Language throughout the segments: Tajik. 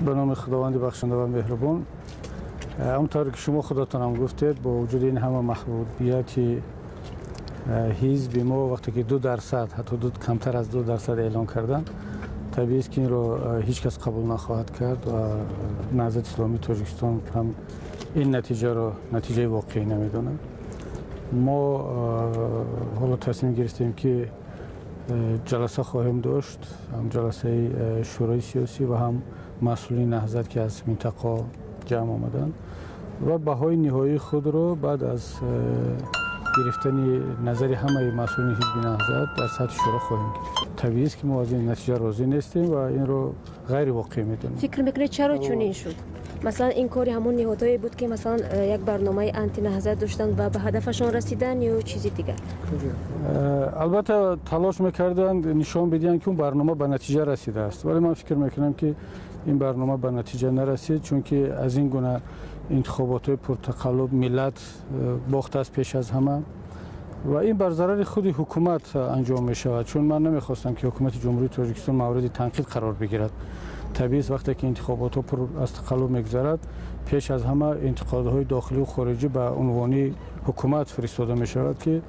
Ба номи Худованди бахшанда ва меҳрубон. Ҳамонтавре ки шумо худатон ҳам гуфтед, бо вуҷуди ин ҳама маҳбубияти ҳизби мо, вақте ки 2%, ҳатто камтар аз 2% эълон карданд, табиист, ки инро ҳеҷ кас қабул нахоҳад кард ва Наҳзати Исломии Тоҷикистон ҳам ин натиҷаро натиҷаи воқеӣ намедонад. Мо ҳоло тасмим гирифтем, ки ҷаласа хоҳем дошт, ҳам ҷаласаи шӯрои сиёсӣ ва ҳам масъулини Наҳзат, ки аз минтақаҳо ҷамъ омаданд, ва баҳои ниҳоии худро баъд аз гирифтани назари ҳамаи масъулини ҳизби Наҳзат дар сатҳи шӯро хоҳем гирифт. Табиист, ки мо аз ин натиҷа розӣ нестем ва инро ғайривоқеӣ медонем. Фикр мекунед, чаро чунин шуд? Масалан, ин кори ҳамон ниҳодҳое буд, ки масалан як барномаи антинаҳзат доштанд ва ба ҳадафашон расиданд, ё чизи дигар? Албатта, талош мекарданд нишон бидиҳанд, ки он барнома ба натиҷа расидааст, вале ман фикр мекунам, ки ин барнома ба натиҷа нарасид, чунки аз ин гуна интихоботҳои пуртақаллуб миллат бохтааст пеш аз ҳама ва ин бар зарари худи ҳукумат анҷом мешавад, чун ман намехостам, ки ҳукумати Ҷумҳурии Тоҷикистон мавриди танқид қарор бигирад. Табиист, вақте ки интихоботҳо пур аз тақаллуб мегузарад, пеш аз ҳама интиқодҳои дохилию хориҷӣ ба унвони ҳукумат фиристода мешавад, ки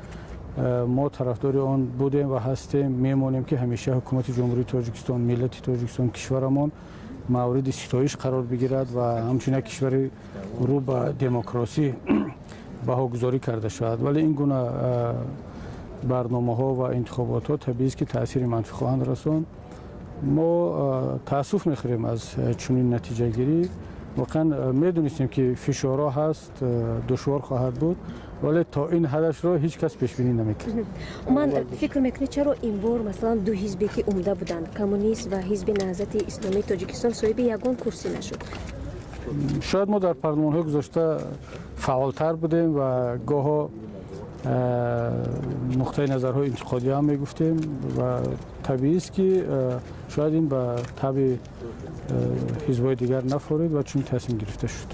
мо тарафдори он будем ва ҳастем, мемонем, ки ҳамеша ҳукумати Ҷумҳурии Тоҷикистон, миллати Тоҷикистон, кишварамон мавриди ситоиш қарор бигирад ва ҳамчун як кишвари рӯ ба демократсӣ баҳогузорӣ карда шавад. Вале ин гуна барномаҳо ва интихоботҳо, табиист, ки таъсири манфӣ хоҳанд расонд. Мо таассуф мехӯрем аз чунин натиҷагирӣ. Воқеан, медонистем, ки фишорҳо ҳаст, душвор хоҳад буд, вале то ин ҳадашро ҳеҷ кас пешбинӣ намекард. Ман фикр мекунед, чаро ин бор, масалан, ду ҳизбе, ки умда буданд, коммунист ва Ҳизби Наҳзати Исломии Тоҷикистон, соҳиби ягон курсӣ нашуд? Шояд мо дар парлумонҳои гузашта фаъолтар будем ва гоҳо нуқтаи назарҳои интиқодӣ ҳам мегуфтем ва табиист, ки шояд ин ба табъи ҳизбҳои дигар нафорид ва чунин тасмим гирифта шуд.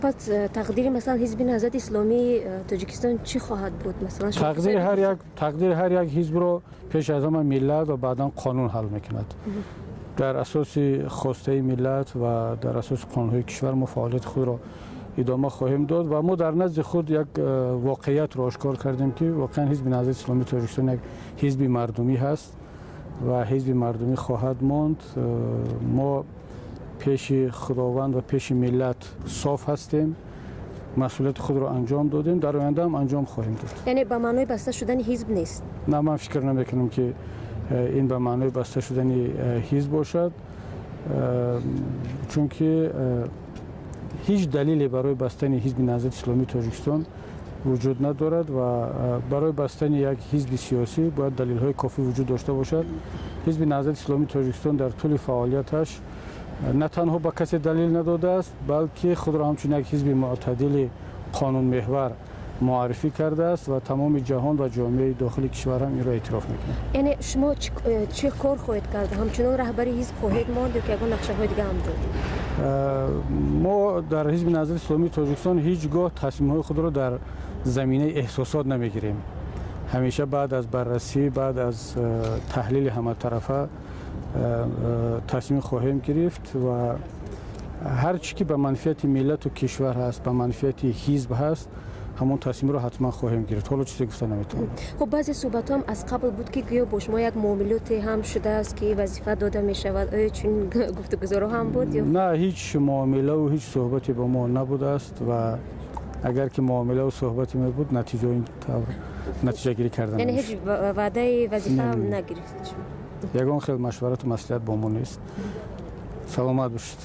Пас тақдири, масалан, Ҳизби Наҳзати Исломии Тоҷикистон чӣ хоҳад буд, масалан? Тақдири ҳар як ҳизбро пеш аз ҳама миллат ва баъдан қонун ҳал мекунад. Дар асоси хостаи миллат ва дар асоси қонунҳои кишвар мо фаъолияти худро идома хоҳем дод ва мо дар назди худ як воқеиятро ошкор кардем, ки воқеан Ҳизби Наҳзати Исломии Тоҷикистон як ҳизби мардумӣ ҳаст ва ҳизби мардумӣ хоҳад монд. Мо пеши Худованд ва пеши миллат соф ҳастем, масъулияти худро анҷом додем, дар оянда ҳам анҷом хоҳем дод. Яъне ба маънои баста шудани ҳизб нест? На, ман фикр намекунам, ки ин ба маънои баста шудани ҳизб бошад, чунки ҳеҷ далеле барои бастани Ҳизби Наҳзати Исломии Тоҷикистон вуҷуд надорад ва барои бастани як ҳизби сиёсӣ бояд далелҳои кофӣ вуҷуд дошта бошад. Ҳизби Наҳзати Исломии Тоҷикистон дар тӯли фаъолияташ на танҳо ба касе далел надодааст, балки худро ҳамчун як ҳизби мӯътадили қонунмеҳвар муаррифӣ кардааст ва тамоми ҷаҳон ва ҷомеаи дохили кишвар ҳам инро эътироф мекунад. Яъне шумо чӣ кор хоҳед кард? Ҳамчунон раҳбари ҳизб хоҳед монд ё ки ягон нақшаҳои дига ҳам доред? Мо дар Ҳизби Наҳзати Исломии Тоҷикистон ҳеҷ гоҳ тасмимҳои худро дар заминаи эҳсосот намегирем. Ҳамеша баъд аз баррасӣ, баъд аз таҳлили ҳаматарафа тасмим хоҳем гирифт ва ҳар чӣ ки ба манфиати миллату кишвар ҳаст, ба манфиати ҳизб ҳаст, ҳамон тасмимро ҳатман хоҳем гирифт. Ҳоло чизе гуфта наметавонам. Хуб, баъзе суҳбатҳо ҳам аз қабл буд, ки гӯё бо шумо як муомилоте ҳам шудааст, ки вазифа дода мешавад. Оё чунин гуфтугузорҳо ҳам буд ё? На, ҳеҷ муомилаву ҳеҷ суҳбате бо мо набудааст ва агар ки муомилаву суҳбате мебуд, натиҷа ин тавр натиҷагирӣ карда Яъне ҳеҷ ваъдаи вазифа ҳам нагирифтед шумо? Ягон хел машварату маслиҳат бо мо нест. Саломат бошед.